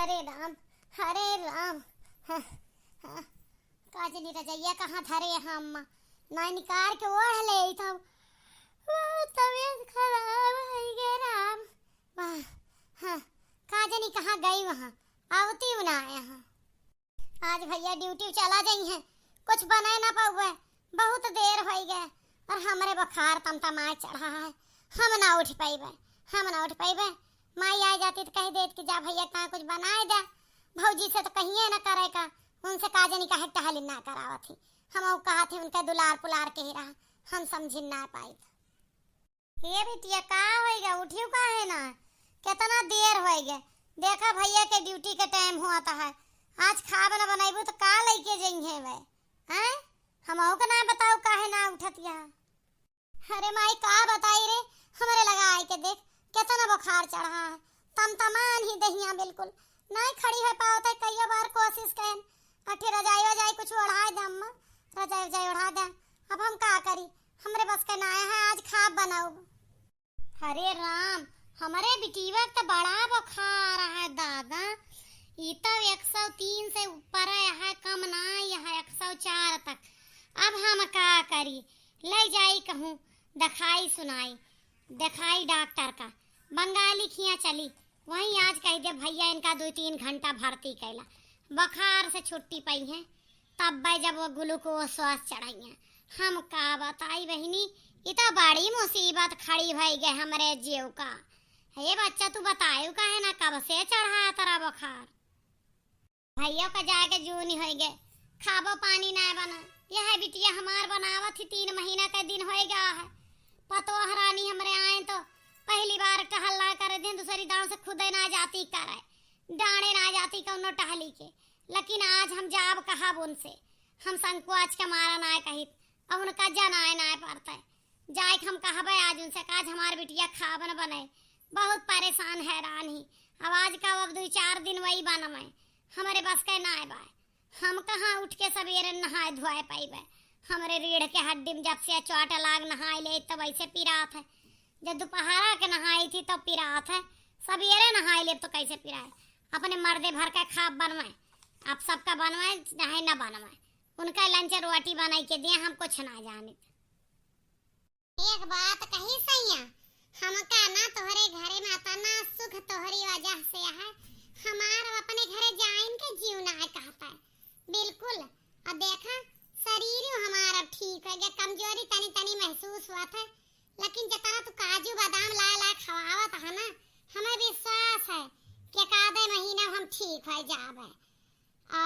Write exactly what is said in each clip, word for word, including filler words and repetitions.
हरे राम, हरे राम। हाँ, हाँ। का जनी रजइया कहाँ धरे हम? ना निकार के ओढ़ ले तो। वो तबीयत खराब है गे राम। वाह, हाँ। का जनी कहाँ गई वहाँ? आवती हूँ ना यहाँ। आज भैया ड्यूटी चला जाई हैं, कुछ बनाए ना पाउबे, बहुत देर होई गए। और हमरे बुखार तमतमाए चढ़ा है, हम ना उठ पाइबे, हम ना उठ पाइबे। माई आ जाती तो कह देत कि जा भैया का कुछ बनाए दे। भौजी से तो कहिए ना करे का, उनसे का जनी काहे टहलिन ना करावत ही। हम कहा थे उनका दुलार पुलार के ही रहा, हम समझिन ना पाई। ए बिटिया, का होइगा? उठियो काहे ना? केतना देर होइगे। देखा भैया के ड्यूटी के टाइम हुआ तो है। आज खाब न बनैबू तो का लइके जइहे वे? हैं? हमहू के ना बताऊ काहे ना उठत यहाँ। अरे माई, का बताई रे, हमरे लगा आए के देख, केतना बुखार चढ़ा है। तमतमान ही दहिया बिल्कुल। नाहीं खड़ी होइ पावत है, कइयो बार कोशिश करेन। अठे रजाई वजाई कुछ ओढ़ाए दे अम्मा, रजाई वजाई ओढ़ा दे। अब हम का करी, हमरे बस के ना है, आज खाब बनाउब। हरे राम, हमरे बिटिया के तो बड़ा बुखार है दादा। ई तो एक सौ तीन से ऊपर है, कम ना है, एक सौ चार तक। अब हम का करी, ले जाई कहूँ, दिखाई सुनाई, दिखाई डॉक्टर का, बंगाली खिया चली। वहीं आज कह दे भैया इनका दो तीन घंटा भर्ती कैला, बुखार से छुट्टी पाई है, तब भाई जब वो ग्लूकोज स्वास चढ़ाई है। हम का बताई बहिनी, ई तो बड़ी मुसीबत खड़ी भई गए हमरे जीव का। हे बच्चा, तू बतायू काहे ना, कब से चढ़ा तोरा बुखार? भैया का जाए के जून ही होई गए, खाबो पानी ना बना। यह बिटिया हमार बनावत ही तीन महीना का दिन होई गया है। पतोह रानी हमरे आए तो पहली बार टहल ना करे दिन, दूसरी दांव से खुदे ना जाती करे, डांडे ना जाती कौनो टहली के। लेकिन आज हम जाब कहब उनसे, हम संकोच के मारा ना कहित, अब उनका जनाए ना पड़ते। जाए के हम कहबे आज उनसे, आज हमार बिटिया खाब न बने, बहुत परेशान हैरान ही। अब आज का अब दो चार दिन वही बनवे, हमरे बस के ना बाय। हम कहाँ उठ के सवेरे नहाए धोए पाइबे? हमरे रीढ़ के हड्डी में जब से चोट लाग नहाए ले तब ऐसे पिरात है। जब दोपहरा के नहाई थी तब पिरात है, सवेरे नहाए ले तो कैसे पिराए? अपने मर्दे भर के खाब बनवे, आप सबका बनवे चाहे न बनवे, उनका लंच रोटी बनाई के दिए, हम कुछ ना जाने। एक बात कही सैया, हमका ना तोहरे घरे में अतना सुख तोहरी वजह से है, हमार अब अपने घरे जाइन के जीव ना है कहता है, बिल्कुल। अब देखा, शरीर हमार अब ठीक हो गया, कमजोरी तनी तनी महसूस हुआ था, लेकिन जितना तू काजू बादाम लाए लाए खवावत है ना, हमें विश्वास है कि एक आधे महीना हम ठीक हो जाबे। आ,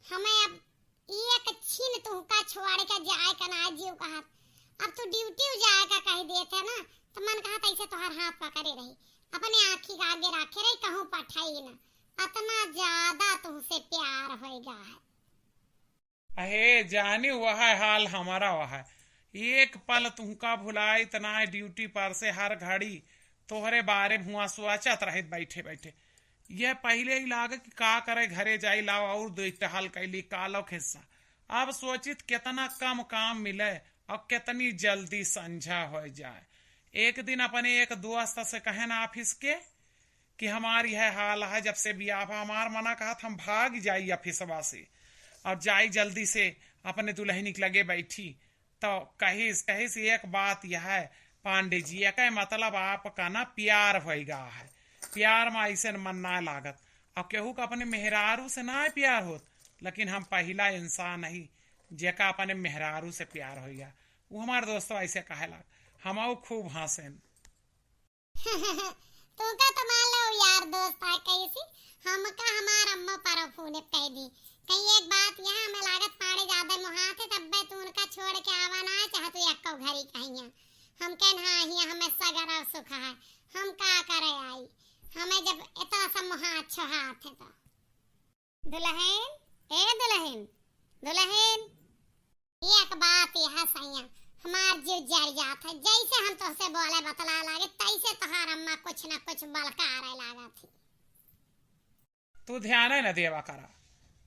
हमें अब एक छिन तुहका छोड़ के जाए का ना जीव कहत। अब तू ड्यूटी जाए का कह देते ना, तो मन कहत ऐसे तोहर हाथ पकड़े रही, अपने आँखी के आगे रखे रही, कहूँ पठाई ना। अतना ज्यादा तुहसे प्यार होइगा है। अहे जानी, वह हाल हमारा वह। एक पल तुहका भुलाइत ना, ड्यूटी पर से हर घड़ी तोहरे बारे में हुआ सोचत रहित बैठे बैठे। यह पहिले ही लागे कि का करे, घरे जाई, लाओ और दो टहल कैली, कालो खिस्सा। अब सोचित कितना कम काम मिले और कितनी जल्दी संझा हो जाए। एक दिन अपने एक दोस्त से कहेन ऑफिस के कि हमार यह हाल है, जब से बियाह भा, हमार मना कहत हम भाग जाई ऑफिसवा से और जाई जल्दी से अपने दुल्हनी के लगे बैठी। तो कहिस, कहिस, "एक बात यह है पांडे जी, एक मतलब आपका ना प्यार होइगा है, प्यार में ऐसे मन ना लागत।" अब केहू का अपने मेहरारू से ना प्यार होत, लेकिन हम पहिला इंसान ही जेका अपने मेहरारू से प्यार होइगा। वो हमार दोस्तवा ऐसे कहे लाग, हमहू खूब हंसेन। तू का तो मान लो यार दोस्त आ कैसी, हमका हमार अम्मा पर फोन कह दी। कहीं एक बात यहाँ हमें लागत पाड़े ज्यादा मुहात है, तब तू उनका छोड़ के आवा ना चाह तू एक्को घरी कहिया। हम कहन हाँ हिया हमें सगर और सुख है, हम का करे आई, हमें जब इतना सा मुहात छोहात है तो। दुल्हन, ए दुल्हन, दुल्हन। एक बात यह सैया, हमार जीव जर जात है, जैसे हम तोहसे बोले बतला लागे, तैसे तोहार अम्मा कुछ न कुछ बलकारे लागत ही। तू ध्यान है न देवा करा,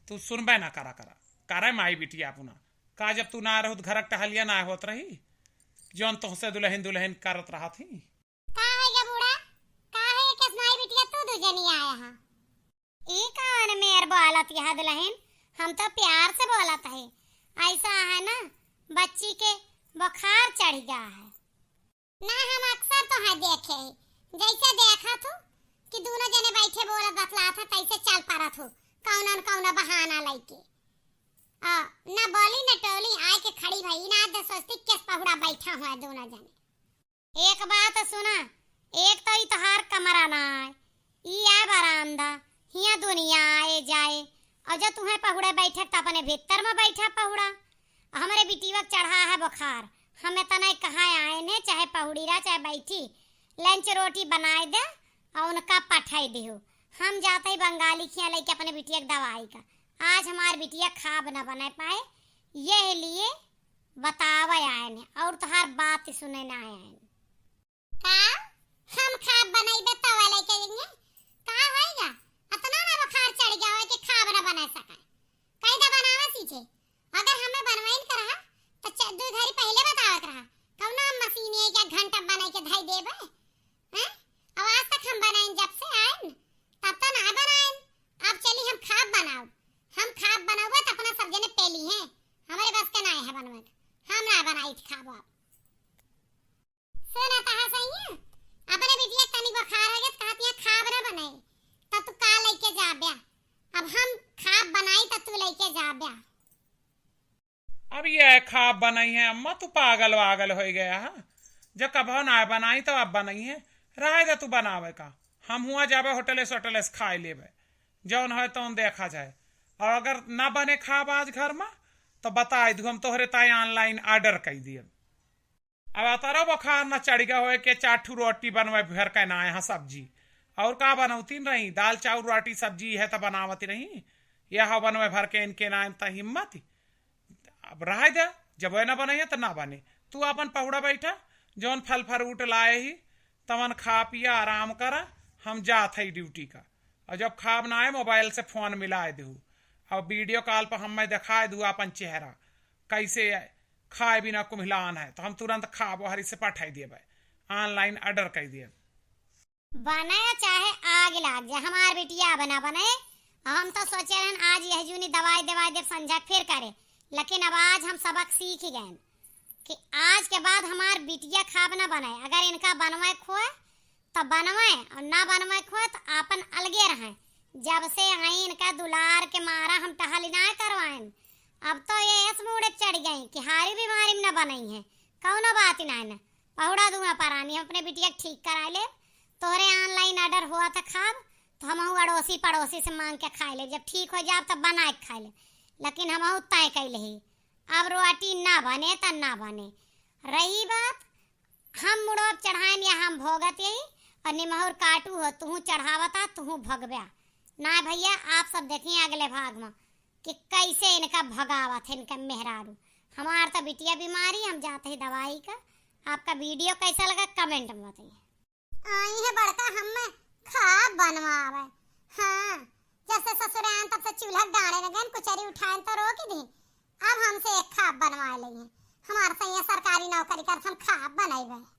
तू सुनबे न करा करा, करे माई बिटिया अपना। का जब तू ना रहू त घर क टहलिया ना होत रही, जौन तोहसे दुल्हन दुल्हन करत रहत ही? का है गे बूढ़ा, काहे के माई बिटिया तू दू जनी आया हा? ई कौन मेर बोलत यह दुलहिन? हम तो प्यार से बोलत है। ऐसा है ना, बच्ची के बुखार चढ़ गया है। ना, हम अक्सर तोहैं देखे ही, जैसे देखत हूँ कि दूनो जने बैठे बोलत बतलात ह, तैसे चल परत हूँ कौनो न कौनो बहाना लइके। आ, ना बोली न टोली, आइके खड़ी भई, ना दे सोचती केस पहुड़ा बैठा हुआ दूनो जने। एक बात सुना, एक तो ई तोहार कमरा ना आए, ई आए बरामदा, हियाँ दुनिया आए जाए, और जब तुहैं पहुड़े बैठे त अपने भीतर में बैठा पहुड़ा। हमरे बिटिया के चढ़ा है बुखार, हम इतना ही कहाँ आए ने, चाहे पहुड़ी रहा, चाहे बैठी, लंच रोटी बनाए दे और उनका पठाई दिहो। हम जाते ही बंगाली खिया लेके अपने बिटिया के दवाई का। आज हमार बिटिया खाब न बना पाए, यह लिए बतावे आए ने और तोहार बात सुने ना आए ने। का? हम खाब बनइबे तवा लइके जइहें? का होइगा? अतना ना बुखार चढ़ गया होए कि खाब ना बनाए सकाए। कहि दा बनावा सीखे। अगर हमें बनवाइन के रहा, त च-, दू घरी पहिले बतावे के रहा। कौना मशीन है क्या घंटा बनाई के धई देबे? हैं? अब आज तक हम बनाइन जब से आइन, तब तो ना बनाइन। अब चली हम खाब बनाउब। हम खाब बनउबे त अपना सब जने पेली हैं। हमरे बस के ना है बनवे के। हम ना बनाई खाब अब। सुन, तहा सही है। अपने बिटिया के तनी बुखार हो गया, त कहत यहाँ खाब ना बने, त तू का लइके जाब्या? अब हम खाब बनाई, त तू लइके जाब्या। अब ये खाब बनाई है अम्मा, तू पागल वागल हो गया है। जब कभो ना बनाई, तो अब बनाई है, रहे दे तू बनावे का। हम हुआ जाबे होटले सोटले से खाए लेबे, जौन है तौन देखा जाए। और अगर ना बने खाब आज घर में, तो बताए दू, हम तोहरे ताई online order कई दिए। अब अतरा बुखार न चढ़ गया होए के चार ठू रोटी बनवे भर के ना यहाँ सब्जी। और का बनौतीन रही? दाल, चाउर, रोटी, सब्जी है त बनावत रही। यह बनवे भर के इनके ना त हिम्मत। अब रह दे, जब वह ना बने त ना बने। तू अपन पहुड़ा बैठा, जौन फल फ्रूट लाए ही, तवन खा पिया, आराम करा। हम जात है ड्यूटी का। और जब खाब ना आए, मोबाइल से फोन मिलाए दू। और वीडियो कॉल पर हमें दिखाए दू अपन चेहरा, कैसे खाए बिना कुम्हिलान है, तो हम तुरंत खाब ओहरी से पठाई देबे, online order कई देब। बने चाहे आग लाग जाए, हमार बिटिया बना बने। हम तो सोचे रहन आज यह जूनी दवाई दवाई देब संझा के फिर करे, लेकिन अब आज हम सबक सीख गए कि आज के बाद हमार बिटिया खाब ना बने। अगर इनका बनवे खोए तो बनवे और ना बनवे खोए तो आपन अलगे रहें। जब से आई इनका दुलार के मारा हम टहल ना करवाएन। अब तो ये ऐस मूड़े चढ़ गई कि हारी बीमारी में न बनई है, कौनो बात ना है ना। पहुड़ा दूंगा परानी, हम अपने बिटिया के ठीक करा ले। तोहरे online order हुआ था खाब, तो हम अड़ोसी पड़ोसी से मांग के खाए ले, जब ठीक हो जाब तब बना के खाए ले। लेकिन हम तय कैले ही, अब रोटी ना बने त ना बने। रही बात हम मुड़वा चढ़ाएन या हम भोगत यही, और निमहुर काटू हो, तुहू चढ़ावता, तुहू भगब्या। ना भैया, आप सब देखिए अगले भाग में कि कैसे इनका भगावत है इनका मेहरारू। हमार तो बिटिया बीमारी, हम जाते ही दवाई का। आपका वीडियो कैसा लगा, comment में बताइए। आई है बड़का हमें खाब बनवावे। हाँ, जब से ससुरे आन तब से चूल्हा डाले न गए, कुचरी उठाए तो रोक दी। अब हमसे एक खाब बनवा ले हैं। हमार सैया सरकारी नौकरी करत, हम खाब बनइबे।